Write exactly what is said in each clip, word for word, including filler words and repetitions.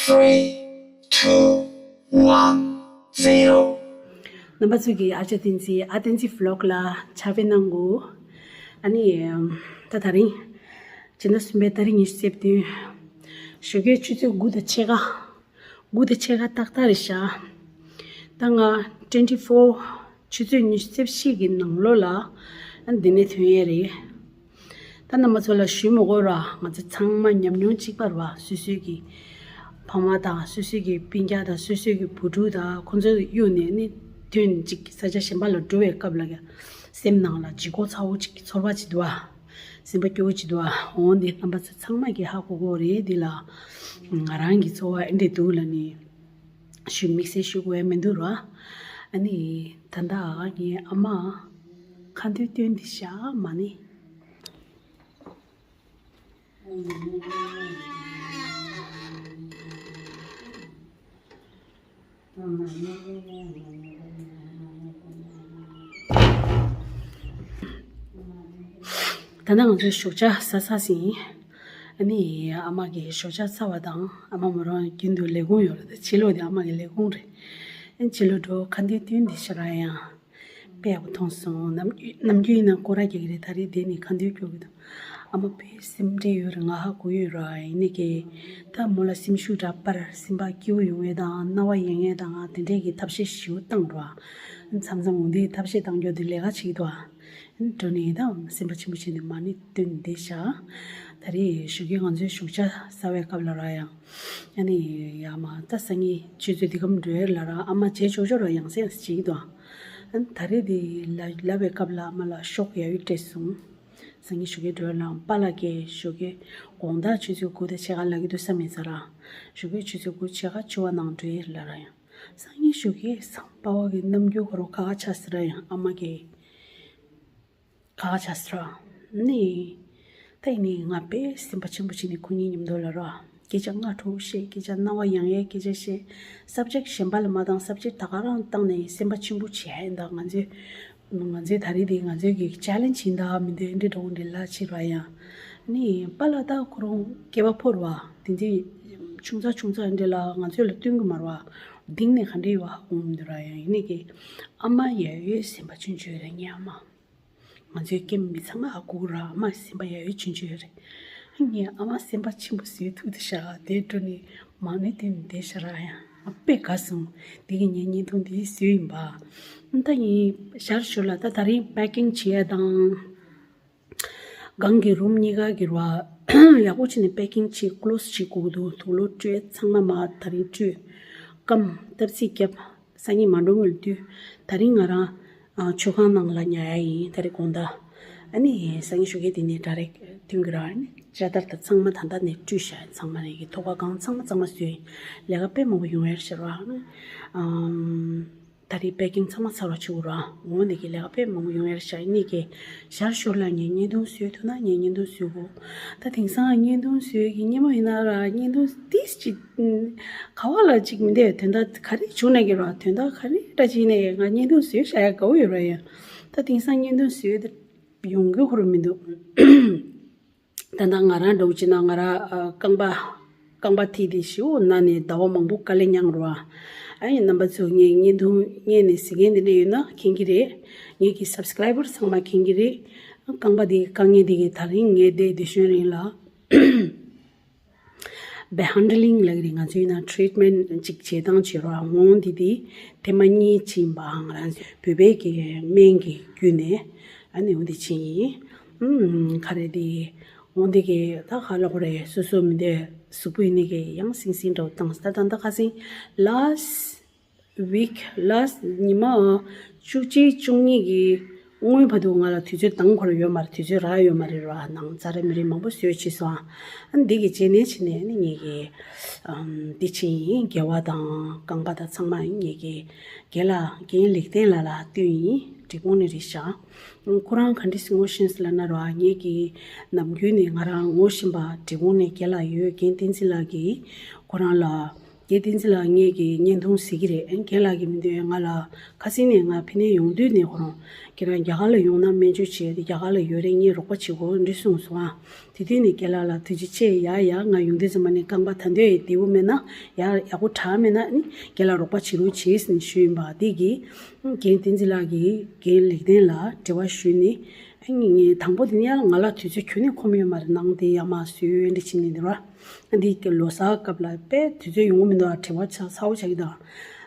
Three, two, one, zero. རྣམ་པ་ཚོ་གིས་ཨ་ཅག་བསྟན་འཛིན། ཨ་བསྟན་འཛིན་ཝི་ལོག་ལ་ཕྱག་དཔེ་གནང་གོ། ཨ་ནི་ད་དེ་རིང་སྤྱི་ཟླ་གསུམ་པའི་ཏ་རིག་ཉི་ཤུ་རྩ་བདུན། ཞོགས་ཀའི་ཆུ་ཚོད་དགུ་དང་ཕྱེད་ཀ་དགུ་དང་ཕྱེད་ཀ་ཏག་ཏག་རེད་ཤག་ད་ང་ཊུ་ཝེན་ཊི་ཕོར་ཆུ་ཚོད་ཉི་ཤུ་རྩ་བཞི་གི་ནང་ལོགས་ལ་ཨ་འདི་ནས་ཐོན་ཡས་རེད། ད་རྣམ་པ་ཚོ་ལ་ཞུ་མི་དགོས་ར། ང་ཚོ་ཚང་མ་ཉམས་མྱོང་གཅིག་པ་རེད་བ། སོ་སོའི་གི་ཕ་མ་དང་སོ་སོའི་གི་སྤུན་ཀྱག་དང་སོ་སོའི་གི་བུ་ཕྲུག་དང་ཁོང་ཚོ་གཡུགས་ནས་ནི་ཐོན་ཅིག་ས་ཆ་གཞན་པ་ལ་འགྲོ་བའི་སྐབས་ལ་ཡང་སེམས་ནང་ལ་ལྗིད་ཁོག་ཚ་བོ་ཅིག་གི་ཚོར་བ་ཅིག་འདུག་བ། སེམས་པ་སྐྱོ་བོ་ཅིག་འདུག་བ། འོ་འདི་རྣམ་པ་ཚོ་ཚང་མ་གིས་ཧ་གོ་གོ་རེད། འདི་ལ་ང་རང་གི་ཚོར་བ་ཨེ་འདྲས་འདུག་ལ་ནི་ཞུ་དམིགས་བསལ་ཞུ་དགོས་ཡ་མི་འདུག་ར། ཨ་ནི་ད་ལྟ་ངའི་ཨ་མ་ཁ་འདོན་སྟོན་འདི་བཞག་མ་ནི། ད་ནང་ང་ཚོའི་ཞོགས་ཇ་ཟ་ཚར་ཟིན། ཨ་ནི་ཨ་མ་གིས་ཞོགས་ཇ་ཟ་བ་དང་ཨ་མ་མོ་རང་རྒྱུན་དུ་ལས་ཁུངས་ཡོད་རེད། ད་ཕྱི་ལོགས་དེ་ཨ་མ་གི་ལས་ཁུངས་རེད། ཨ་ནི་ཕྱི་ལོགས་འགྲོ་ཁ་འདོན་སྟོན་འདི་ཤ་ར་ཡང་། དཔེ་ཡག་པོ་མཐོང་སོང་། ནམ་ནམ་རྒྱུན་ཡིན་ན་སྐོར་ར་རྒྱག་གི་རེད། ད་རེས་དེ་ནི་ཁ་འདོན་སྐྱོར་གི་འདུག་ཨ་མ་དཔེ་སེམས་ཁྲལ་ཡོད་རེད། ང་ཧ་གོ་ཡོད་ར། ཡིན་ནི་གི་ད་མོ་ལ་སེམས་ཤུགས་འདྲ་སྤར། སེམས་པ་སྐྱིད་པོ་ཡོང་ཡས་དང་རྣ་བ་ཡེངས་ཡས་དང་དེ་འདྲས་ཀྱི་ཐབས་ཤེས་ཞེ་པོ་བཏང་འགྲོ་ཨ། མཚམས་མཚམས་འོ་འདིའི་ཐབས་ཤེས་བཏང་རྒྱུ་དེ་ལས་ཀ་བྱེད་ཀྱི་འདུག་ཨ། འགྲོ་ནས་ད་སེམས་པ་ཆེན་པོ་བྱས་ནས་མ་ཎི་བཏོན་བསྡད་ཤག་ད་རེས་ཞོགས་ཀས་ང་ཚོའི་ཞོགས་ཇ་ཟ་བའི་སྐབས་ལ་ར་ཡང་། ཨ་ནི་ཡ་མ་ད་སང་ཉིན་ཆུ་ཚོད་འདི་གམ་འགྲོ་ཡ་ལ་ར་ཨ་མ་བྱས་ཆོག་ཆོག་ར་ཡང་སེ་ཡང་སེ་བྱེད་ཀྱི་འདུག་ཨ་ནི་ད་རེས་འདི་ལ་ལབ་པའི་སྐབས་ལ་ཨ་མ་ལ་ཤོག་ཡ་ཡུ་སྤྲད་སོང་། སང་ཉིན་ཞོགས་ཀས་འགྲོ་ཡ་ལ་པཱ་ལགས་ཀྱིས་ཞོགས་ཀས་དགོང་དག་ཆུ་ཚོད་དགུ་དང་ཕྱེད་ཀ་ལབ་ཀྱི་འདུག་བསམ་མེད་ས་ར། ཞོགས་ཀས་ཆུ་ཚོད་དགུ་ཕྱེད་ཀ་ཕྱི་པ་ནང་འགྲོ་ཡ་ལ་ར་ཡང་། སང་ཉིན་ཞོགས་ཀས་སང་པཱ་ལགས་ཀྱི་རྣམ་འགྱུར་ཁོ་རང་ཁ་ཁ་ཆགས་ས་ར་ཡང་ཨ་མ་གིས། ཁ་ཁ་ཆགས་སོང་། ནི། ད་ཡིན་ནའི་ང་དཔེ་སེམས་པ་ཆེན་པོ་བྱས་ནས་ཁོ་གཉིས་མཉམ་དུ་ལ་ར། སྐད་ཆ་སྔ་དྲོ་བཤད། སྐད་ཆ་རྣ་བ་ཡང་ཡའི་སྐད་ཆ་བཤད། སབ་ཇེག་གཞན་པ་ལ་མ་བཏང་། སབ་ཇེག་ད་ག་རང་བཏང་ནས་སེམས་པ་ཆེན་པོ་བྱས་ཡིན་ད། ང་ཚོའི་ང་ཚོའི་ད་རེས་དེ་ང་ཚོའི་གི་ཅེ་ལེན་ཇི་ཡིན་ད། མི་འདོད་འདི་འདྲ་འོང་འདི་ལ་ཕྱིར་བ་ཡང་། ནི་པཱ་ལགས་ད་ཁོ་རང་སྐྱེས་པ་ཕོ་ར་བ། དེ་འདྲའི་ཆུང་ཙག་ཆུང་ཙག་འདྲ་ལ་ང་ཚོ་ལ་སྟོན་གི་མ་ར་བ། གཏིང་ནས་ག་འདྲ་ཡོད་ཧ་གོ་མི་འདུག་ར། ཡང་ཡིན་ནའི་གི་ཨ་མ་ཡ་ཡོད་སེམས་པ་ཆུང་ཆུང་རེད། ངའི་ཨ་མ། ང་ཚོའི་སྐྱེ་མི་ཚང་མ་ཨ་ཁུ་ར་ཨ་མ་སེམས་པ་ཡ་ཡོད་ཆུང་ཆུང་རེད། ངའི་ཨ་མ་སེམས་པ་ཆེན་པོ་བཟོས་ཐུབ་དེ་ཤ་དེ་འགྲོ་ནས་མ་ཎི་དེ་མི་བདེ་ཤ་ར་ཡང་ཨ་དཔེ་དགའ་སོང་། དེ་གི་ངའི་བརྙན་ཐུང་དེ་བཟོས་ཡིན་པ། ད་ཡིན་ཞར་ཞོར་ལ་ད་ད་རིང་པེ་ཀིང་བྱེད་ཡ་དང་། སྒང་གི་རུམ་གཉིས་ཀ་གི་ར་ཡག་པོ་བྱས་ནས་པེ་ཀིང་བྱེད། ཀློ་སི་བྱེད་དགོས་འདུག་དུག་ལོག་སྤྲོད། ཚང་མ་མ་ད་རིང་སྤྲོད། སྐམ་སྟབས་ཚིགས་བརྒྱབ། སང་ཉིན་མ་འགྲོ་སྔོན་དུས་ད་རིང་ང་རང་ཨ་མཆོད་ཁང་ནང་ལ་ཉལ་ཡ་ཡིན། ད་རེས་དགོང་དག་ཨ་ནི་སང་ཉིན་ཞོགས་ཀས་དེ་ནས་ཌའི་རེག་ཊི་ཐོན་གི་ར། ཨ་ནི་ཇ་ལྟར་དང་ཚང་མ་ད་ལྟ་ནས་བཀྲུས་བཞག་ཚང་མ་རེད་གི། ཐོག་ཁ་སྒང་ཚང་མ་གཙང་མ་བཟོས་ཡིན། ལས་ཀ་དཔེ་མང་པོ་ཡོང་ཡ་ཤར་བ། ཨ་ནི་ཨམ་ད་རེས་པེ་ཀིང་ཚང་མ་ཚར་བ་བྱེད་དགོས་ར། འོ་འདི་གི་ལས་ཀ་དཔེ་མང་པོ་ཡོང་ཡ་ཤར། ཨ་ནི་གི་ཞར་ཞོར་ལ་ངས་བརྙན་ཐུང་བཟོས་ཐུབ་ན་ངས་བརྙན་ཐུང་བཟོས་གོ། ད་དེང་སང་བརྙན་ཐུང་བཟོས་གི་སྔོན་མ་ཡིན་ན་ར་བརྙན་ཐུང་ཏིས་ཅིག་ག་བ་ལ་ཅིག་མི་འདུག་དོན་དག་ག་རེ་བྱུང་ན་གི་ར། དོན་དག་ག་རེ་འདྲ་ཅིག་ནས་ང་བརྙན་ཐུང་བཟོས་བཞག་ཡ་དགའ་བོ་ཡོད་ར་ཡ། ད་དེང་སང་བརྙན་ཐུང་བཟོས་ཏེ་ཡོང་གི་ཧུར་མི་འདུག་ད་ལྟ་ང་རང་འདྲ་བོ་བྱས་ན་ང་རང་ཨ་རྐང་པ་རྐང་པ་ཐིག་དེ་ཞེ་པོ་ན་ནས་ཟླ་བ་མང་པོ་དཀའ་ལས་མྱངས་ར། ཨ་ཡིན་རྣམ་པ་ཚོ་ངས་བརྙན་ཐུང་བརྙན་ནས་གཟིགས་མཁན་དེ་འདྲ་ཡོད་ན་མཁྱེན་གྱི་རེད། ངེད་ཀྱི་སབ་སི་ཀེ་རའི་བར་ཚང་མ་མཁྱེན་གྱི་རེད། རྐང་པ་དེ་དཀའ་ངལ་དེ་གི་ད་རིང་ངས་དེ་དེ་ཤོན་རིང་ལ། བེ་ཧན་ཌི་ལིང་ལབ་ཀྱི་རེད། ང་ཚོའི་ནང་ཊི་རིཊ་མེན་ཊི་ཅིག་བྱེད་སྟངས་བྱེད་རོགས། འོང་འདི་དེ་ཐེངས་མ་གཉིས་ཕྱིན་པའང་རང་བོད་པའི་གི་སྨན་གྱི་བརྒྱུད་ནས་ཨ་ནི་འོང་འདི་ཕྱིན་ཡིན། ཨུམ་ག་རེ་དེ་འོང་འདི་གི་ད་ག་ལབ་དགོས་རེད། སོ་སོ་མི་འདོད་གཟུགས་པོ་ཡིན་ནི་གི་ཡང་སིང་སིང་འདྲ་བོ་བཏང་། ད་ད་ད་ཁ་སང་ལཱ་སི་ཊི་ཝིག་ལཱ་སི་ཊི་ཉི་མ་བཅུ་གཅིག་བཅུ་གཉིས་ཀྱི་སྔོན་བར་དུ་ང་ལ་དུས་ཚོད་འདང་ཁོ་ར་ཡོད་མ་རེད། དུས་ཚོད་རག་ཡོད་མ་རེད་ར། ནང་ཛ་རེ་མི་རེ་མང་པོ་བཟོས་བྱས་སོང་། ཨ་འདི་གི་རྗེས་ནས་བྱས་ནས་ནི་ངེད་ཀྱི་ཨམ་འདི་ཕྱིན་ཡིན། དགེ་བ་དང་རྐང་པ་དང་ཚང་མ་ངེད་ཀྱི་རྒན་ལགས་རྒན་ལེགས་ལྡན་ལགས་ལ་སྟོན་ཡིན། འབྲས་སྤུངས་ནས་རེད་ཤག་ཁོ་རང་ག་འདྲས་ངོ་ཤེས་ལབ་ན་ར་ངེད་ཀྱི་ནམ་རྒྱུན་ནས་ང་རང་ངོ་ཤེས་པ་འབྲས་སྤུངས་ནས་རྒན་ལགས་ཡོད། རྒན་བསྟན་འཛིན་ལགས་ཀྱིས་ཁོ་རང་ལ། རྒན་བསྟན་འཛིན་ལགས་ངེད་ཀྱི་བརྙན་ཐུང་གཟིགས་ཀྱི་རེད། རྒན་ལགས་ཀྱིས་མི་འདོད་ང་ལ་ཁ་སང་ནས་ང་ཕ་ནས་ཡོང་དུས་ནས་ཁོ་རང་ཁྱེད་རང་རྒྱ་གར་ལ་ཡོང་ན་སྨན་བཅོས་བྱེད་དེ་རྒྱ་གར་ལ་ཡོད་རེད། ངས་རོགས་པ་བྱེད་དགོས་འདྲི་གསུངས་སོང་ཨ། དེ་དུས་ནས་རྒན་ལགས་ལ་ཐུགས་རྗེ་ཆེ། ཡ་ཡ་ང་ཡོང་དུས་ཙམ་པ་ནས་རྐང་པ་ད་འདོད་ཡི་བདེ་པོ་མེད་ན་ཡ་ཡག་པོ་དྲག་མེད་ན་ནི་རྒན་ལགས་རོགས་པ་བྱེད་རོགས་བྱེད་ཟེར་ནས་ཞུས་ཡིན་པ་འདི་གིས། རྒན་བསྟན་འཛིན་ལགས་ཀྱིས་རྒན་ལེགས་ལྡན་ལ་འབྲེལ་བ་ཞུས་ནས་ཨ་ནི་ངས་དང་པོ་དེ་ནས་ཡང་ང་ལ་དུས་ཚོད་ཁྱོན་ནས་ཁོམ་ཡོད་མ་རེད། ནང་དེ་ཡ་མ་བཟོས་འདྲི་བྱེད་ནས་འདི་ར། འདི་གི་ལོ་གསར་སྐབས་ལ་དཔེ་དུས་ཚོད་ཡོང་གི་མི་འདུག་ཨ། བྲེལ་བ་ཆགས་ཚ་བོ་ཆགས་ཀྱི་འདུག་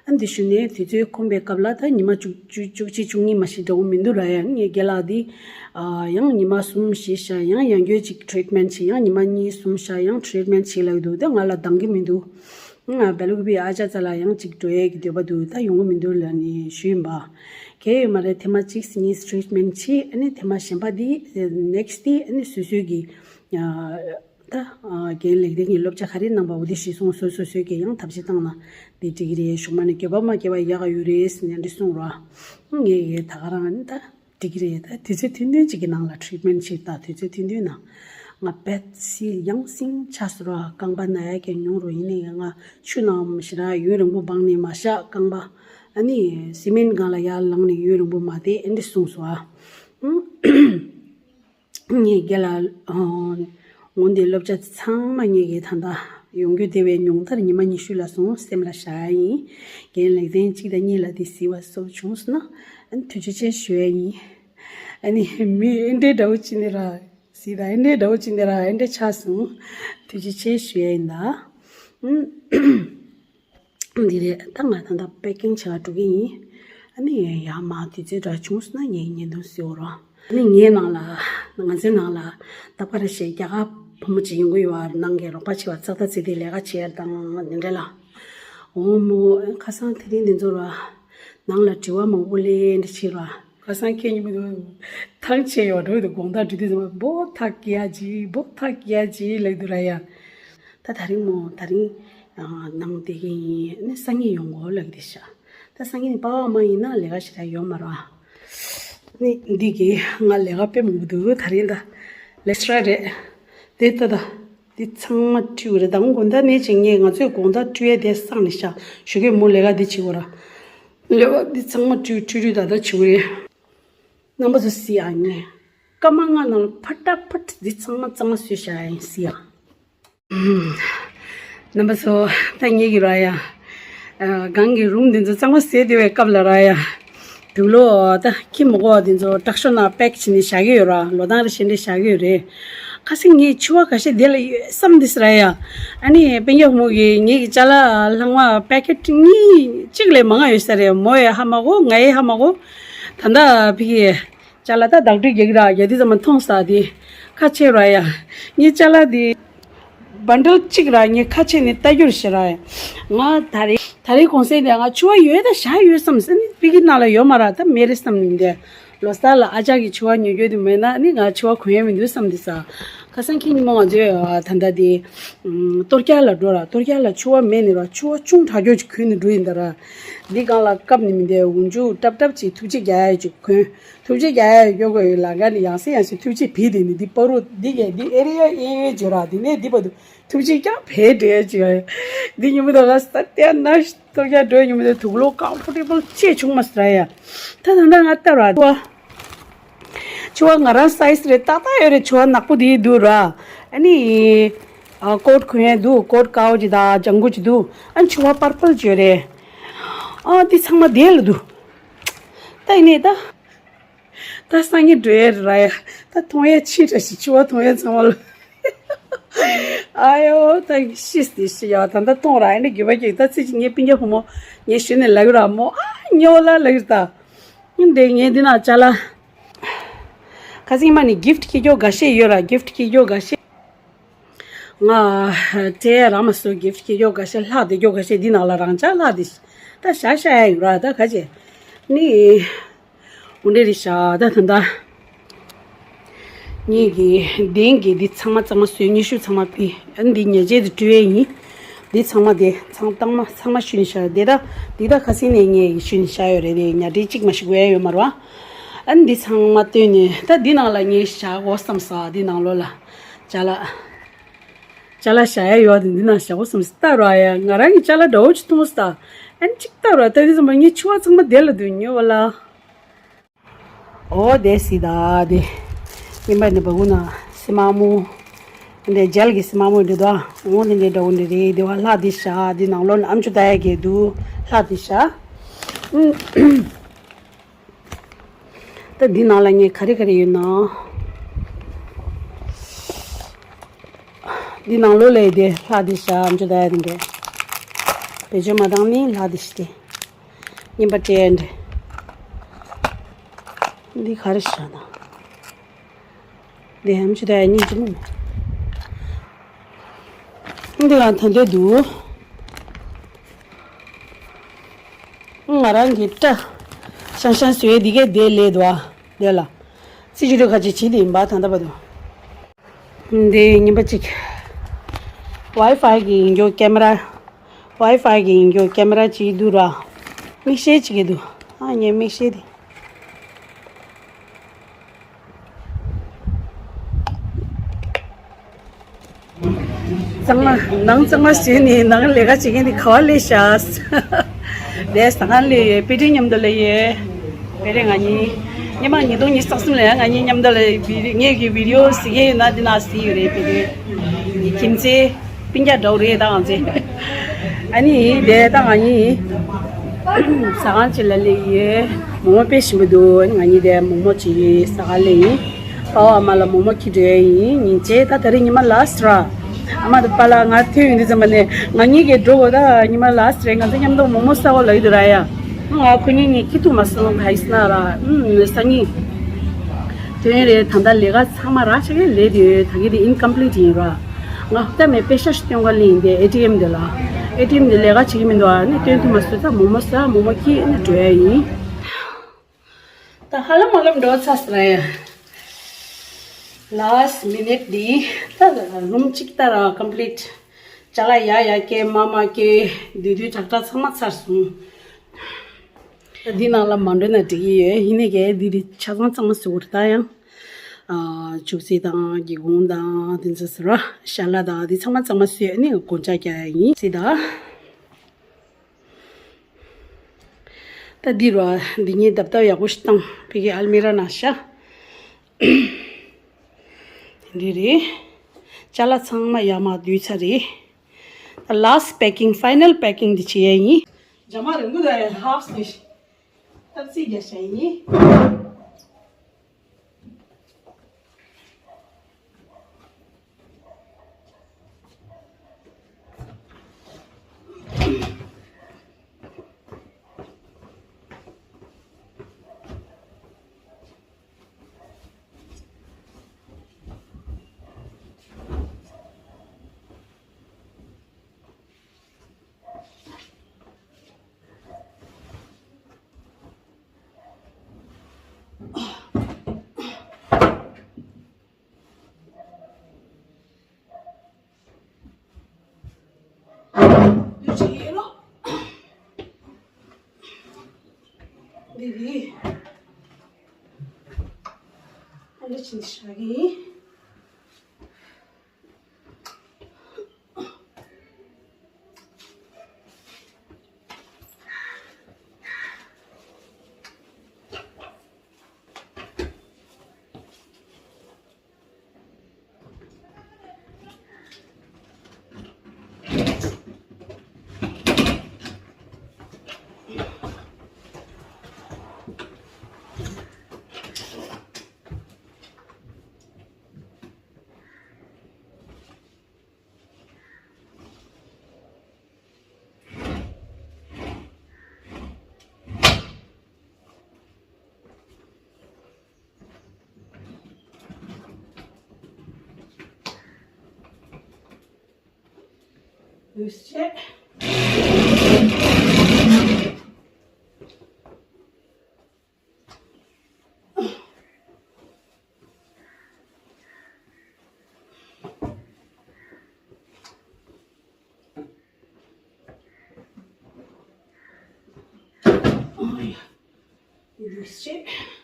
ཨ། འདི་ཞུ་ནས་དུས་ཚོད་ཁོམ་པའི་སྐབས་ལ་ད་ཉི་མ་བཅུ་བཅུ་བཅུ་གཅིག་བཅུ་གཉིས་མ་ཞིག་འདྲ་བོ་མི་འདུག་ར། ཡང་ངས་རྒན་ལགས་འདི་ཨ་ཡང་ཉི་མ་གསུམ་བཞི་ཤ་ཡང་ཡང་སྐྱོན་ཅིག་ཊི་རིཊ་མེན་ཊི་བྱེད། ཡང་ཉི་མ་གཉིས་གསུམ་ཤ་ཡང་ཊི་རིཊ་མེན་ཊི་བྱེད་ལབ་ཀྱི་འདུག་ད་ང་ལ་འདང་གི་མི་འདུག་ང་བེ་ལུག་པའི་ཨ་ཅག་རྩ་ལ་ཡང་ཅིག་འགྲོ་ཡས་ཀྱི་འདོད་པ་འདུག་ད་ཡོང་གི་མི་འདུག་ལབ་ནས་ཞུས་ཡིན་པ། གལ་ཡོད་མ་རེད། ཐེངས་མ་གཅིག་གཉིས་ཊི་རིཊ་མེན་ཊི་བྱེད། ཨ་ནི་ཐེངས་མ་གཞན་པ་འདི་ནེག་སི་ཊི་འདི་ཨ་ནི་སོ་སོའི་གི་ད་རྒན་ལེགས་ལྡན་གྱི་སློབ་སྦྱོང་ག་རེ་གནང་པ་འོ་དེ་གཞིར་བཟུང་སོ་སོ་སོས་ཀྱི་ཡང་ཐབས་ཤེས་བཏང་ན་དེ་འགྲིག་གི་རེད། གཞུག་མ་ནས་འགྱོད་པ་མ་སྐྱེ་བ་ཡག་ག་ཡོད་རེད་ཟེར་ནས་འདྲི་གསུངས་རོགས། ངས་ད་ག་རང་ནི་ད་འགྲིག་གི་རེད། ད་དུས་ཚོད་ཐུང་ཐུང་ཅིག་གི་ནང་ལ་ཊི་རིཊ་མེན་ཊི་བྱེད། ད་དུས་ཚོད་ཐུང་ཐུང་ནང་ང་བེད་སི་ཡང་སིང་ཆགས་སོང་ར། རྐང་པ་ན་ཡ་གི་ཉུང་རུ་ཡིན་ནའི་ང་ཆུ་ནང་ཞེ་དྲག་ཡུན་རིང་པོ་སྦངས་ནས་མ་བཞག་རྐང་པ་ཨ་ནི་སི་མེན་ཊི་སྒང་ལ་ཡར་ལངས་ནས་ཡུན་རིང་པོ་མ་བསྡད་ཨེ་འདྲ་གསུངས་སོང་ཨ། ངས་རྒན་ལགས་ངོ་འདི་སློབ་སྦྱོང་ཚང་མ་ངེད་ཀྱིས་ད་ལྟ་ཡོང་རྒྱུ་དེ་བས་ཉུང་མཐར་ཉི་མ་ཉི་ཤུ་ལ་སོང་སེམས་ལ་བཞག་ཡ་ཡིན། རྒན་ལེགས་ལྡན་གཅིག་དང་གཉིས་ལ་དེ་གཟིགས་པ་སོགས་བྱུང་སོང་ན་ཨ་ནི་ཐུགས་རྗེ་ཆེ་ཞུ་ཡ་ཡིན། ཨ་ནི་མི་ཨེ་འདྲའི་འདྲ་བོ་ཅིག་ནི་ར་གཟིགས་དང་ཨེ་འདྲའི་འདྲ་བོ་ཅིག་ནི་ར་ཨེ་འདྲ་ཆགས་སོང་། ཐུགས་རྗེ་ཆེ་ཞུ་ཡ་ཡིན་ད། འདི་རེད། ད་ང་ད་ལྟ་པེ་ཀིང་བྱེད་ག་འགྲོ་གི་ཡིན། ཨ་ནི་ཡར་མར་དུས་ཚོད་འདྲ་བྱུང་སོང་ན་ངས་བརྙན་ཐུང་བཟོ་རོགས། ཨ་ནི་ངའི་ནང་ལ་ང་ཚོའི་ནང་ལ་ད་པ་ར་ཞེས་རྒྱ་གར་བུ་མོ་ཅིག་ཡོང་གི་ཡོད་ཨ། ནང་གི་རོགས་པ་བྱེད་པ་ཙག་ཙག་བྱས་ཏེ་ལས་ཀ་བྱེད་ཡ་དང་འདི་འདྲ་ལ། འོ་མོ་ཁ་སང་དེ་རིང་འདི་ཚོ་ར་ནང་ལ་དྲི་བ་མང་པོ་སླེབས་འདྲ་བྱེད་ར། ཁ་སང་ཁྱེད་ཉིད་མི་འདུག་ཐང་ཆད་ཡོད་འགྲོ་འདུག་དགོང་དག་འགྲོ་དུས་ཙམ་པ་འབོ་ཐག་སྐྱེ་ཡ་ཅིག་འབོ་ཐག་སྐྱེ་ཡ་ཅིག་ལབ་འདུག་ར་ཡ། ད་ད་རིང་མོ་ད་རིང་ནང་བསྡད་ཀྱི་ཡིན་ནི་སང་ཉིན་ཡོང་དགོས་ལབ་ཀྱི་རེད་ཤག་ད་སང་ཉིན་པ་ཕ་མ་ཡིན་ན་ལས་ཀ་ཞེ་དྲག་ཡོད་མ་རེད་ཨ། ནི་འདི་གི་ང་ལས་ཀ་དཔེ་མང་པོ་འདུག་ད་རིང་ད་ལེགས་སི་ཊ་ར་རེད། དེ་ད་ད་འདི་ཚང་མ་བཀྲུས་རེད། ད་དགོང་དག་ནས་ཅིག་ངས་ང་ཚོས་དགོང་དག་བཀྲུས་ཡས་དེ་སང་ནས་ཤག་ཞོགས་ཀས་མོ་ལས་ཀ་འདི་བྱེད་དགོས་ར། ལས་ཀ་འདི་ཚང་མ་བཀྲུས་བཀྲུས་བཀྲུས་ད་ད་བྱེད་དགོས་རེད། རྣམ་པ་ཚོ་གཟིགས་ཨ་ངས་སྐར་མ་ལྔ་ནང་ལ་ཕ་ཏྲ་ཕ་ཏྲ་འདི་ཚང་མ་གཙང་མ་བཟོས་བཞག་ཡིན་གཟིགས་ཨ། རྣམ་པ་ཚོ་ད་ངེད་ཀྱི་ར་ཡ། ཨ་སྒང་གི་རུམ་འདི་ཚོ་གཙང་མ་བཟོས་བསྡད་པའི་སྐབས་ལ་ར་ཡ། དུག་ལོག་ད་ཁྱི་མི་དགོས་པ་འདི་ཚོ་དྲག་ཤོས་ནང་པེག་བྱས་ནས་བཞག་གི་ཡོད་ར། ལོ་ཐང་རེ་བཞིན་རེ་བཞག་གི་ཡོད་རེད། ཁ་སང་ངས་ཕྱུ་པ་ཁ་ཤས་དེ་ལ་ཡོད་བསམ་འདི་ཟེར་ཡ། ཨ་ནི་སྤུན་ཀྱག་བུ་མོ་གིས་ངེད་ཀྱི་ཅ་ལག་ལྷག་མ་པེ་ཀེ་ཊི་གཉིས་གཅིག་ལས་མང་ང་ཡོད་ས་རེད། མོ་ཡས་ཧ་མ་གོ་ང་ཡས་ཧ་མ་གོ་ད་ལྟ་ཕ་གི་ཅ་ལག་ད་བདག་སྒྲིག་རྒྱག་གི་ར་རྒྱག་དུས་ཙམ་པ་མཐོང་ས་དེ་ཁ་ཕྱེ་ར་ཡ། ངས་ཅ་ལག་དེ་བན་ཌལ་གཅིག་ར་ངས་ཁ་ཕྱེ་ནས་ལྟ་རྒྱུར་ཞེ་ར་ཡ། ང་ད་རེས་ད་རེས་གུང་སེང་དེ་ང་ཕྱུ་པ་ཡོད་ད་བཞག་ཡོད་བསམ་ཟེར་ནི་ཕ་གི་ནང་ལ་ཡོད་མ་ར་ད་མེད་རེད་བསམ་ནི་འདི། ལོ་གསར་ལ་ཨ་ཅག་གིས་ཕྱུ་པ་ཉོ་རྒྱུ་དེ་མེད་ན་ནི་ང་ཕྱུ་པ་གོན་ཡ་མི་འདུག་བསམ་དེ་ས། ཁ་སང་ཁྱི་ཉི་མ་ང་ཚོས་ད་ལྟ་དེ་ཨམ་སྟོར་རྒྱག་ལ་འགྲོ་ར། སྟོར་རྒྱག་ལ་ཕྱུ་པ་མེད་ནི་ར་ཕྱུ་པ་ཆུང་དྲག་རྒྱུ་ཅིག་གོན་ནས་འགྲོ་ཡིན་ད་ར། འདི་སྒང་ལ་བཀབ་ནི་མི་འདུག་འུ་ཅུ་ཏབ་ཏབ་ཅིག་ཐུག་རྗེས་རྒྱག་ཡ་ཅིག་གོན། ཐུག་རྗེས་རྒྱག་ཡ་ཡོད་དགོས་ཡོད་ལ་ག་ནི་ཡང་སེ་ཡང་སེ་ཐུག་རྗེས་བིས་དེ་ནི་འདི་པ་རུ་འདི་གས་འདི་ཨེ་རི་ཡ་ཨེ་ཡོད་བརྗོད་ར། འདི་ནས་འདི་བར་དུ་ཐུག་རྗེས་ཀྱང་བས་འགྲོ་ཡ་ཅིག་ཡོད། འདི་ཉི་མ་ད་ག་ས་ཏེ་ན་ཐུག་རྒྱག་འགྲོ་ཉི་མ་དེ་དུག་ལོག་ཀམ་ཕོར་ཊེ་བལ་ཅེས་བྱུང་མ་སོང་ར་ཡ། ད་ད་ད་ང་ལྟ་ར་ཕྱུ་པ་ང་རང་སའི་ཛི་རེད་ཏག་ཏག་ཡོད་རེད། ཕྱུ་པ་ནག་པོ་དེ་འདུག་ར། ཨ་ནི་ཨ་ཀོཊ་གོན་ཡས་འདུག་ཀོཊ་ཀའོ་ཅིག་དང་ལྗང་གུ་ཅིག་འདུག་ཨ་ནི་ཕྱུ་པ་པར་པལ་ཅིག་ཡོད་རེད། ཨ་འདི་ཚང་མ་དེ་ལ་འདུག་ད་ཡིན་ནའི་ད། ད་སང་ཉིན་འགྲོ་ཡས་རེད་ར་ཡ། ད་མཐོང་ཡས་ཕྱི་དྲ་ཞིག་ཕྱུ་པ་མཐོང་ཡས་ཚང་མ་ལ། ཨ་ཡོ་ད་ཤིས་ཏེ་ཤི་ཡ་ད་ད་གཏོང་ར་ཨེ་འདྲ་འགྱོད་པ་སྐྱེ། ད་ཚེ་གཅིག་ངའི་སྤུན་ཀྱག་བུ་མོ་ངས་ཞུས་ནས་ལབ་ཀྱི་ར་མོ་ཨ་ཉོ་ལ་ལབ་ཀྱི་ད། འདི་ངས་འདི་ན་ཅ་ལག་ཁ་སང་མ་ནི་གིཕ་ཊི་ཁྱེར་རྒྱུ་འགའ་ཤས་ཡོད་ར། གིཕ་ཊི་ཁྱེར་རྒྱུ་འགའ་ཤས། ང་སྤྲད་ར་མ་སོ་གིཕ་ཊི་ཁྱེར་རྒྱུ་འགའ་ཤས་ལྷག་བསྡད་རྒྱུ་འགའ་ཤས་འདི་ནང་ལ་རང་ཅག་ལྷག་བསྡད་ཤག་ད་བཞག་བཞག་ཡ་ཡིན་ར་ད་ག་ཅེ། ནི། འོ་འདྲ་རེད་ཤག་ད་ད་ད། ངེད་ཀྱི་གདན་གྱི་འདི་ཚང་མ་གཙང་མ་བཟོས། སྙིགས་ཤུལ་ཚང་མ་ཕུད། ཨ་འདི་ཉལ་ཆས་དེ་བཀྲུ་ཡས་ཡིན། འདི་ཚང་མ་དེ་ཚང་ཚང་མ་ཚང་མ་ཤུ་ནས་བཞག་དེ་ད་འདི་ད་ཁ་སང་ནས་ངས་ཤུ་ནས་བཞག་ཡོད་རེད། དེ་ཉལ་ཁྲི་གཅིག་མ་ཞིག་དགོས་ཡ་ཡོད་མ་རེད་བ། ཨ་འདི་ཚང་མ་བཏོན་ནས་ད་འདི་ནང་ལ་ངས་བཞག་དགོས་བསམ་ས། འདི་ནང་ལོགས་ལ་ཅ་ལག་ཅ་ལག་བཞག་ཡ་ཡོད་དེ་འདི་ན་བཞག་གོ་བསམ་སྟ་ར་ཡ། ང་རང་གི་ཅ་ལག་འདྲ་བོ་ཅིག་མཐོང་སྟ། ཨ་ནི་ཅིག་ལྟ་ར་ལྟ་དུས་ཙམ་པ་ངའི་ཕྱུ་པ་ཚང་མ་དེ་ལ་འདུག་ཉོ་བ་ལ། ཨོ་དེ་སི་ད་དེ། ཉིན་པ་ནི་བ་གུ་ན་སི་མ་མོ། འདི་ཇལ་གི་སི་མ་མོ་འདི་དོ། འོ་འདི་འདྲའི་འདྲ་བོ་འདི་རེད། དེ་བ་ལྷ་དེ་ཤ་འདི་ནང་ལོ་ནམ་ཆུ་ད་ཡ་གི་འདུག་ལྷ་དེ་ཤ། ད་འདི་ནང་ལ་ངས་ག་རེ་ག་རེ་ཡོད་ན། འདི་ནང་ལོ་ལས་དེ་ལྷ་དེ་ཤ་ནམ་ཆུ་ད་ཡ་དེ་འདྲ། བེད་སྤྱོད་མ་བཏང་ནི་ལྷ་དེ་ཤ་དེ། ཉིན་པ་སྤྲད་འདྲ། འདི་ག་རེ་ཤ་ན། འདི་ནམ་ཆུ་ད་ཡ་སྙིང་རྗེ་མོ། འདི་ལ་ད་འདོད་འདུག་ང་རང་གི་སྐྲ་ཤང་ཤང་བཟོས་འདི་གའི་དེ་ལས་འདུག་ཨ། དེ་ལ་སྲིད་ཇུས་ཁ་ཅིག་བྱེད་དེ་ཡིན་པ་ད་ལྟ་བར་དུ། འདི་ཉིན་པ་གཅིག་ཝའི་ཕའི་གི་ཡིན་རྒྱུ་ཀེ་མ་ར། ཝའི་ཕའི་གི་ཡིན་རྒྱུ་ཀེ་མ་ར་གཅིག་འདུག་ར། མིག་ཤེལ་གཅིག་གི་འདུག་ཨ་ངའི་མིག་ཤེལ་དེ། གཙང་མ་ནང་གཙང་མ་བྱས་ནས་ནང་ལས་ཀ་བྱེད་མཁན་དེ་ག་བ་སླེབས་ཤག་དེ་ཟ་ཁང་སླེབས་ཡོད། པེ་ཏྲིན་མཉམ་དུ་སླེབས་ཡོད། པེ་ཏྲིན་ང་གཉིས་སྔོན་མ་ཉིས་སྟོང་ཉི་ཤུ་རྩ་གསུམ་ལ་ང་གཉིས་མཉམ་དུ་ལ་བི་ངེད་ཀྱི་བི་ཌི་ཡོ་གཟིགས་ཡས་ཡོད་ན་འདི་ན་གཟིགས་ཡོད་རེད། པེ་ཏྲིན་ངའི་ཁྱིམ་མཚེས། སྤུན་ཀྱག་འདྲ་བོ་རེད་ད་ང་ཚོ། ཨ་ནི་དེ་ད་ང་གཉིས་ཟ་ཁང་ཅིག་ལ་སླེབས་ཡོད། མོག་མོག་དཔེ་ཞིམ་པོ་འདུག་ཨ་ནི་ང་གཉིས་དེ་མོག་མོག་ཅིག་ཟ་ག་སླེབས་ཡིན། པ་ཕ་ཨ་མ་ལ་མོག་མོག་འཁྱེར་འགྲོ་ཡ་ཡིན། ཉིན་བྱེད་ད་ད་རེས་ཉི་མ་ལ་སི་ཊི་ར། ཨ་མ་དང་པཱ་ལགས་ང་ཐོན་ཡོང་དུས་ཙམ་པ་ནས་ང་གཉིས་ཀྱིས་འགྲོ་དགོས། ད་ཉི་མ་ལ་སི་ཊི་རེད། ང་ཚོ་མཉམ་དུ་མོག་མོག་ཟ་དགོས་ལབ་ཀྱི་འདུག་ར་ཡ། ང་ཁོ་གཉིས་གཉིས་ཁྱི་ཐུག་མ་སོང་། ག་ཡིན་ཟེར་ན་ར་ཨུམ་སང་ཉིན་ཐོན་རེད། ད་ལྟ་ལས་ཀ་ཚང་མ་རག་ཆགས་ཀྱི་ལས་དེ་ད་གི་དེ་ཨིན་ཀམ་པི་ལིཊ་ཡིན་ར། ང་ཧུར་ཐག་མེད་པེ་ཤ་ཞིག་སྟོན་ག་སླེབས་ཡིན། དེ་ཨེ་ཊི་ཨེམ་དེ་ལ་ཨེ་ཊི་ཨེམ་དེ་ལས་ཀ་བྱེད་ཀྱི་མི་འདུག་ཨ་ནི་སྟོན་ཐུབ་མ་སོང་། ད་མོག་མོག་ཟ་མོག་མོག་འཁྱེར་ཨ་ནི་འགྲོ་ཡ་ཡིན། ད་ཧ་ལམ་ཧ་ལམ་འགྲོ་ཚར་སོང་ཡ། ལ་སི་ཊི་མི་ནིཊ་འདི་ད་རུམ་གཅིག་ལྟ་ར་ཀམ་པི་ལིཊ། ཅ་ལག་ཡ་ཡ་སྐྱེལ་མ་མ་སྐྱེལ་བསྡུས་བསྡུས་དྲག་དྲག་ཚང་མ་ཚར་སོང་། འདི་ནང་ལ་མ་འགྲོ་ན་འགྲིག་གི་ཡོད། ཡིན་ནའི་གལ་འདི་རི་ཆ་ཚང་ཚང་མ་བཟོ་དགོས་རེད། ད་ཡང་ཨ་ཆུ་སྲིན་དང་སྒེའུ་ཁུང་དང་དེ་ཚོ་ཟེར་བ་ཤ་ལ་དང་དེ་ཚང་མ་ཚང་མ་བཟོས་ནས་སྒོ་ལྕགས་རྒྱག་ཡ་ཡིན་སྲིད་ད། ད་འདི་རུ་འདི་གཉིས་རྡབ་རྡབ་ཡག་པོ་ཞིག་བཏང་། ཕ་གི་ཨལ་མི་ར་ནང་བཞག་འདི་རེད། ཅ་ལག་ཚང་མ་ཡར་མར་བསྡུས་ཚར་རེད། ད་ལ་སི་ཊི་པེ་ཀིང་ཕའི་ནལ་པེ་ཀིང་འདི་བྱེད་ཡ་ཡིན། རྒྱ་མ་རིང་པོ་ད་ཡ་ཧབ་སི་ནི་ཤི་ཏབ་སི་རྒྱ་ཤ་ཡིན། འདི་རེད། ཨ་འདྲ་ཕྱིན་ཆད་ཀྱི། འདུས་བྱས། འདུས་བྱས།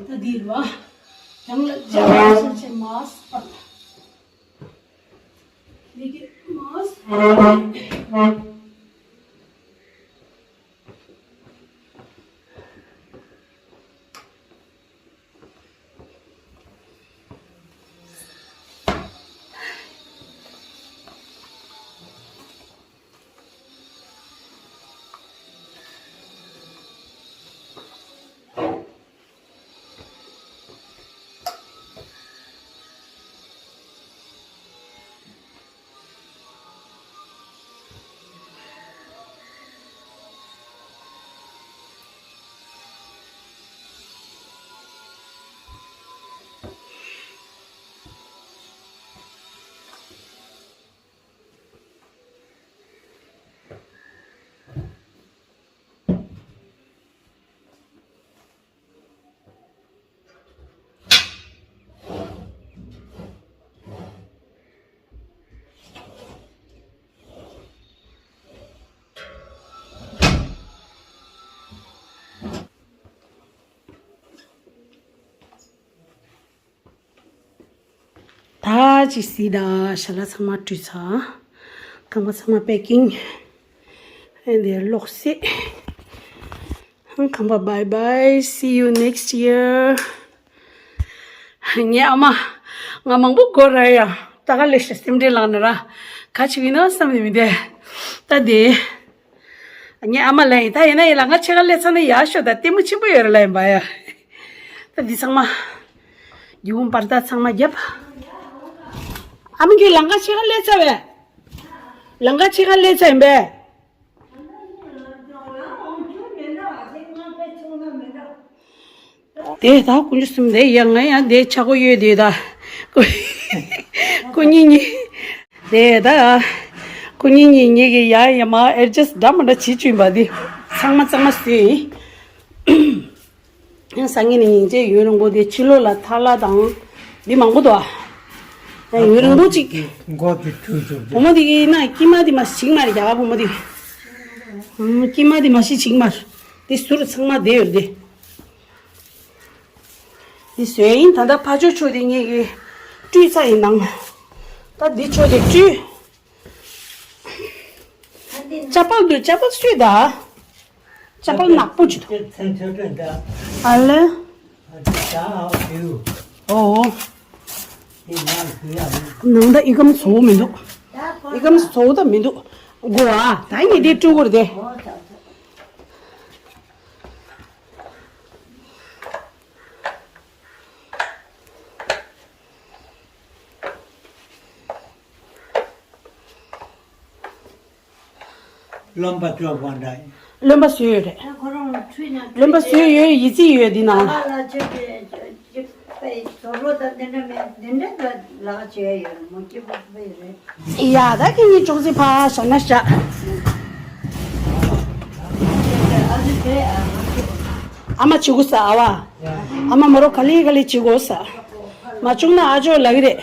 ད་འདི་རུ་བ། རང་ལ་ལྗང་ལ་སོང་ཆེ་མ་སྤར། འདི་གི་མ་སྤར། ད་ཅི་སྲིད་ད་ཞལ་ལག་ཚང་མ་བཀྲུས་ཚར། ཁང་པ་ཚང་མ་པེ་ཀིང་། ཨེ་འདི་ལོག་སྲིད། ཁང་པ། Bye bye, see you next year. ངའི་ཨ་མ། ང་མང་པོ་འགོར་ར་ཡ། ད་ག་ལེ་ཤ་སེམས་ཁྲལ་ལངས་ནས་ར། ག་ཅིག་ཡིན་ན་བསམ་ནས་མི་བསྡད། ད་དེ། ངའི་ཨ་མ་ལ་ཡིན། ད་ཡིན་ན་ཡིན་ལ་ང་ཕྱེད་ཀ་སླེབས་ཚར་ན་ཡག་ཤོས་ད་ལྟད་མོ་ཆེན་པོ་ཡོད་རེད་ལ་ཡིན་པ་ཡ། ད་འདི་ཚང་མ། རྒྱུ་བུམ་པར་ད་ཚང་མ་བརྒྱབ། ཨ་མ་གིས་ལམ་ཁ་ཕྱེད་ཀ་སླེབས་ཚར་བས། ལམ་ཁ་ཕྱེད་ཀ་སླེབས་ཚར་ཡིན་པས། དེ་ད་དཀོན་མཆོག་གསུམ་དེ་ཡ་ང་ཡང་དེ་ཆག་སྒོ་ཡོད་དེ་ད། ཁོ་གཉིས་གཉིས། དེ་ད། ཁོ་གཉིས་གཉིས་གཉིས་ཀྱི་ཡ་ཡ་མ་ཨེ་ཇེ་སི་ཊི་འདྲ་མི་འདྲ་བྱེད་བཅུག་པ་དེ། ཚང་མ་ཚང་མ་སུ་ཡིན། ཡང་སང་ཉིན་ནས་སྙིང་རྗེ་ཡུན་རིང་པོ་དེ་ཕྱི་ལོགས་ལ་ཐར་ལ་དང་། འདི་མང་པོ་འདུག་ཨ། ཡང་ཡུན་རིང་པོ་ཅིག་མགོ་དེ་ཐུག་ཐུག་བུ་མོ་དེ་གི་ན་དཀྱིལ་མ་དེ་མ་ཞིག་མ་རེད་རྒྱ་གར་བུ་མོ་དེ། ཨུམ། དཀྱིལ་མ་དེ་མ་ཞིག་ཞིག་མ་རེད། དེ་ཟུར་ཚང་མ་བསྡད་ཡོད་རེད་དེ། འདི་བཟོས་ཡིན། ད་ལྟ་ཕ་ཇོ་ཆོས་སྡེ་གཉིས་ཀྱིས་བཀྲུས་ཚར་ཡིན་ནང་། ད་འདི་ཆོས་སྡེ་བཀྲུས། ཅ་པལ་འདུག་ཅ་པལ་སུས་ད། ཅ་པལ་ནག་པོ་ཅིག་འདུག་ཨ་ལེ། ཨོ། ནང་ད་ཨི་ཀམ་བཟོ་མི་འདུག་ཨི་ཀམ་བཟོ་ད་མི་འདུག་གོ་ཨ། ད་ངས་འདི་བཀྲུ་དགོས་རེད་དེ། རློན་པ་བཅོ་བ་འདྲ་ཡིན། རློན་པ་བཟོས་ཡོད་རེད། ད་ཁོ་རང་ཁྲུས་ན་རློན་པ་བཟོས་ཡོད། ཡིད་ཆེས་ཡོད་འདི་ན། ཨ་ལ་ཆོས་ཀྱི་ཅིག་པའི་བཟོ་བློ་དང་འདི་འདྲ་མེད། འདི་འདྲ་ལ་ལག་བྱས་ཡོད་མོ་སྐྱིད་པོ་པའི་རེད། ཡ་ད་ཁྱེད་གཉིས་ཅོག་ཙེ་ཕ་ཞག་ན་ཞག་ཨ་མ་བྱེད་དགོས་ས་ཨ་བ། ཨ་མ་མ་རོ་ག་ལེ་ག་ལེ་བྱེད་དགོས་ས། མ་བྱུང་ན་ཨ་ཅོ་ལབ་ཀྱི་རེད།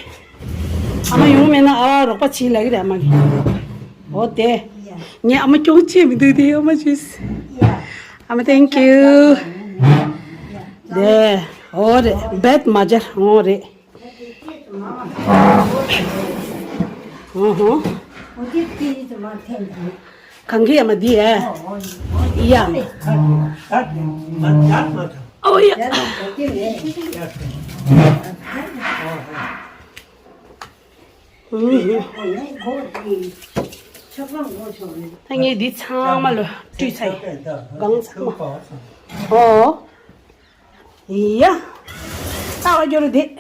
ཨ་མ་ཡོང་མེད་ན་ཨ་བ་རོགས་པ་བྱེད་ལབ་ཀྱི་རེད་ཨ་མ་གིས། འོ་དེ། ངས་ཨ་མ་སྐྱོང་བྱེད་མི་འདུག་དེ་ཨ་མ་བྱས། ཨ་མ་thank you། དེ། འོ་རེད། བེད་མ་སྦྱར་འོ་རེད། ཧོ་ཧོ། གང་གི་ཡ་མ་འདི་ཨེ། ཡ། ཨོ་ཡ། ད་ངས་འདི་ཚང་མ་ལོ་བཀྲུས་ཚར་ཡིན། སྒང་ཚང་མ། ཨོ། ཡ། ལྟ་བ་སྐྱོ་རུ་བསྡད།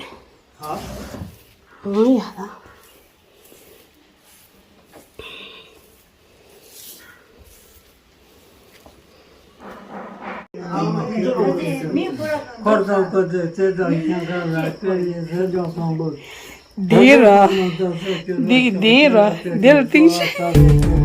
ཨོ་ཡ་ད། འདི་ར། འདི་འདི་ར། འདི་ལ་ཏིང་ཤི།